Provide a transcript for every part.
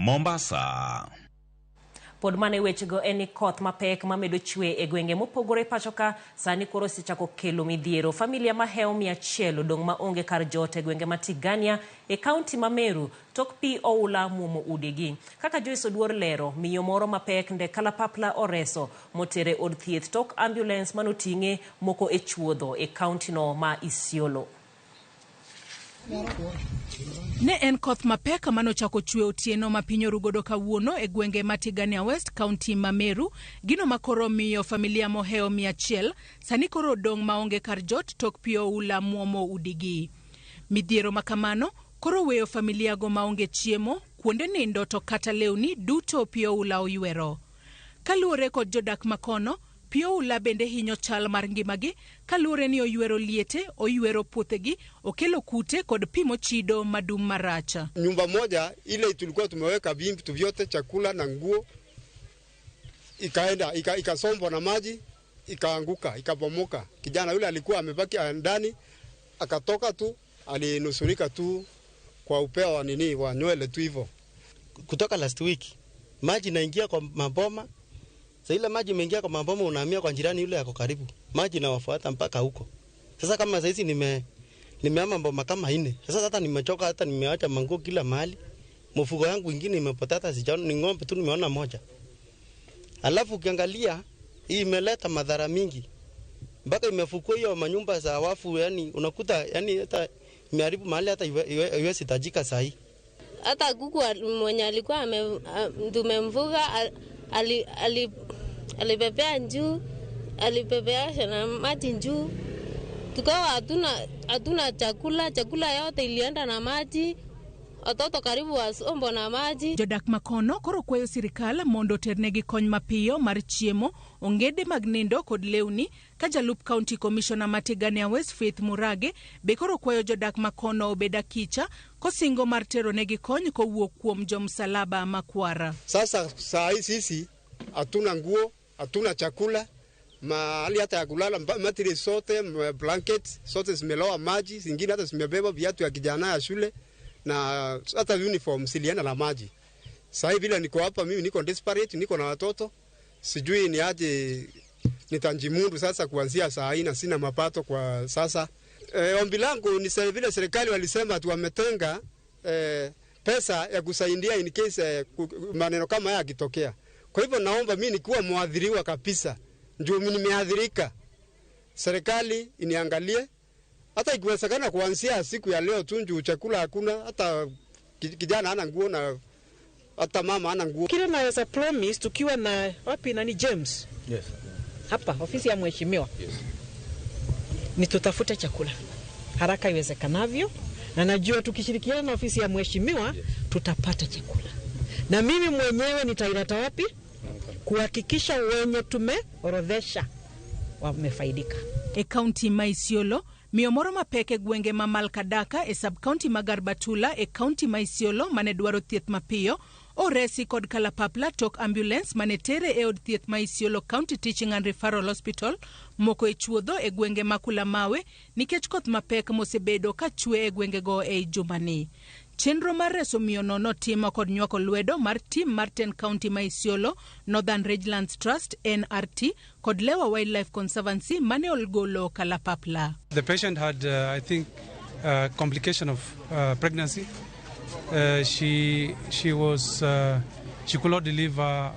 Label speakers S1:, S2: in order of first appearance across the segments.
S1: Mombasa.
S2: Pod mana e wechego en ni koth mapek mamedo chwe e gwenge mopogore pacho ka sani koro osechako kelo midhiero. Familia mahewo 100 odong' maonge kar jot e gwenge ma Tigania e kaunti ma Meru tok pi oula muomo udigi. Kaka Joyce Oduor lero, miyo moro mapek nde kalapapla oreso motere od thieth tok ambulance manoting'e moko e chuodho e kauntino ma Isiolo.
S3: Ne en koth mapek manochako chwe otieno ma piny orugodo kawuono e gwenge ma Tigania West, kaunti ma Meru, gino ma koro miyo familia mohewo 100 sani koro odong' maonge kar jot tok pi oula muomo udigi. Midhiero ma kamano koro weyo familiago maonge chiemo, kuonde nindo to kata lewni duto pi oula oywero. Kaluwore kod jodak makono, pi oula bende hinyo chal mar ngimagi kaluwore ni oywero liete, oywero puothegi, okelo kute kod pi mochido madum marach.
S4: Nyumba moja ile tulikuwa tumeweka vitu vyote, chakula na nguo, ikaenda ikasombwa na maji, ikaanguka, ikabomoka. Kijana yule alikuwa amebaki ndani, akatoka tu, alinusurika tu kwa upeo wa nini wa nywele tu hivyo.
S5: Kutoka last week maji inaingia kwa maboma. Sasa ile maji imeingia kwa maboma, unahamia kwa jirani yule yako karibu, maji inawafuata mpaka huko. Sasa kama sasa hizi nimehama boma kama 4. Sasa hata nimechoka, hata nimeacha manguo kila mahali. Mfuko yangu ingine imepotea, hata sijaona, ni ng'ombe tu nimeona moja. Alafu ukiangalia hii imeleta madhara mingi. Mpaka imefukua hiyo manyumba za wafu, yani unakuta yani hata imeharibu mahali hata iwezi tajika sahi.
S6: Hata kuku mwenye alikuwa tumemfuga alipepea juu, alipepea na maji juu. Tukawa hatuna chakula, chakula yote ilienda na maji. Watoto karibu wasombo na maji.
S3: Jodak makono koro kwayo sirikal mondo oternegi kony mapiyo mar chiemo, ongede mag nindo kod lewni, ka jalup County Commissioner ma Tigania West Faith Murage be koro kwayo jodak makono obed akicha kosingo mar teronegi kony kowuok kuom jomsalaba makwara.
S4: Sasa saa hii sisi hatuna nguo, hatuna chakula, mahali hata ya kulala, mattress sote, blanket sote zimeloa maji, zingine hata zimebeba viatu ya kijana ya shule na hata uniform zilienda na maji. Sasa hivi vile niko hapa mimi niko desperate, niko na watoto, sijui ni aje nitajimudu sasa kuanzia saa hii na sina mapato kwa sasa. Ombi langu ni vile serikali walisema tu wametenga pesa ya kusaidia in case maneno kama haya yakitokea. Kwa hivyo naomba mimi nikuwa muadhiriwa kabisa, ndio mimi nimeadhirika, serikali iniangalie hata ikiwezekana kuanzia siku ya leo tu, juu chakula hakuna, hata kijana hana nguo na hata mama hana nguo.
S7: Kile naweza promise tukiwa na wapi nani James?
S8: Yes.
S7: Hapa ofisi ya mheshimiwa.
S8: Yes.
S7: Ni tutafute chakula haraka iwezekanavyo, na najua tukishirikiana na ofisi ya mheshimiwa,
S8: yes,
S7: tutapata chakula. Na mimi mwenyewe nitaileta wapi? Kuhakikisha wenye tumeorodhesha wamefaidika.
S3: E kaunti ma Isiolo, miyo moro mapek e gwenge ma Malkadaka e sub-county ma Garbatula e kaunti ma Isiolo mane dwaro thieth mapiyo oresi kod kalapapla tok ambulance mane tere e od thieth ma Isiolo County Teaching and Referral Hospital moko e chuodho e gwenge ma Kulamawe nikech koth mapek mosebedo ka chwe e gwengego ei jumani. Chenro mar reso miyono notimo kod nywako lwedo mar tim mar 10 County ma Isiolo, Northern Rangelands Trust NRT kod Lewa Wildlife Conservancy mane ogolo kalapapla.
S9: The patient had, I think, complication of pregnancy. She could not deliver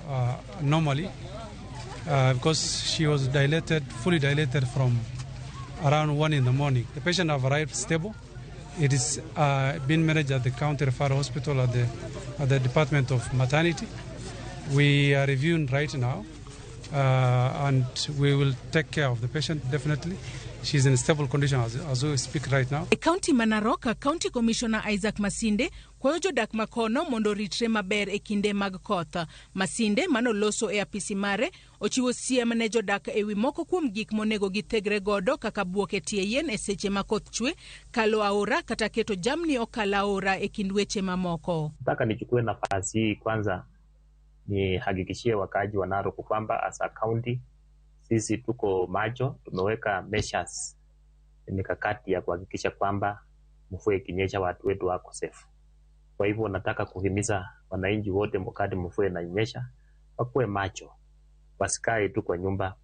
S9: normally because she was dilated, fully dilated from around 1 in the morning. The patient have arrived stable. It is being managed at the County Referral Hospital at the Department of Maternity. We are reviewing right now, and we will take care of the patient definitely. She's in stable condition as we speak right now.
S3: E kaunti ma Narok, County Commissioner Isaac Masinde kwayo jodak makono mondo oritre maber e kinde mag koth. Masinde manoloso e apisi mare ochiwo siem ne jodak ewi moko kuom gik monego githegre godo kaka buok e tie yien e seche ma koth chwe, kalo aora kata keto jamni okal aora e kind weche mamoko.
S10: Nataka nichukue nafasi hii kwanza nihakikishie wakaaji wa Narok kwamba as a county sisi tuko macho, tumeweka measures, mikakati ya kuhakikisha kwamba mvua ikinyesha watu wetu wako safe. Kwa Kwa hivyo nataka kuhimiza wananchi wote, wakati mvua inanyesha, wakuwe macho, wasikae tu kwa nyumba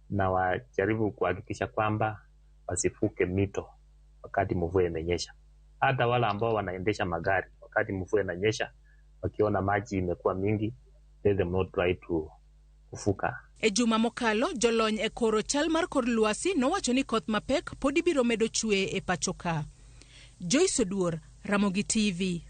S10: na wajaribu kuhakikisha kwamba wasifuke mito wakati mvua imenyesha. Hata wale ambao wanaendesha magari wakati mvua inanyesha, wakiona maji imekuwa mingi, let them not try to kufuka.
S3: E juma mokalo, jolony e koro chal mar kor lwasi nowacho ni koth mapek podi biro medo chwe e pacho ka. Joyce Oduor, Ramogi TV.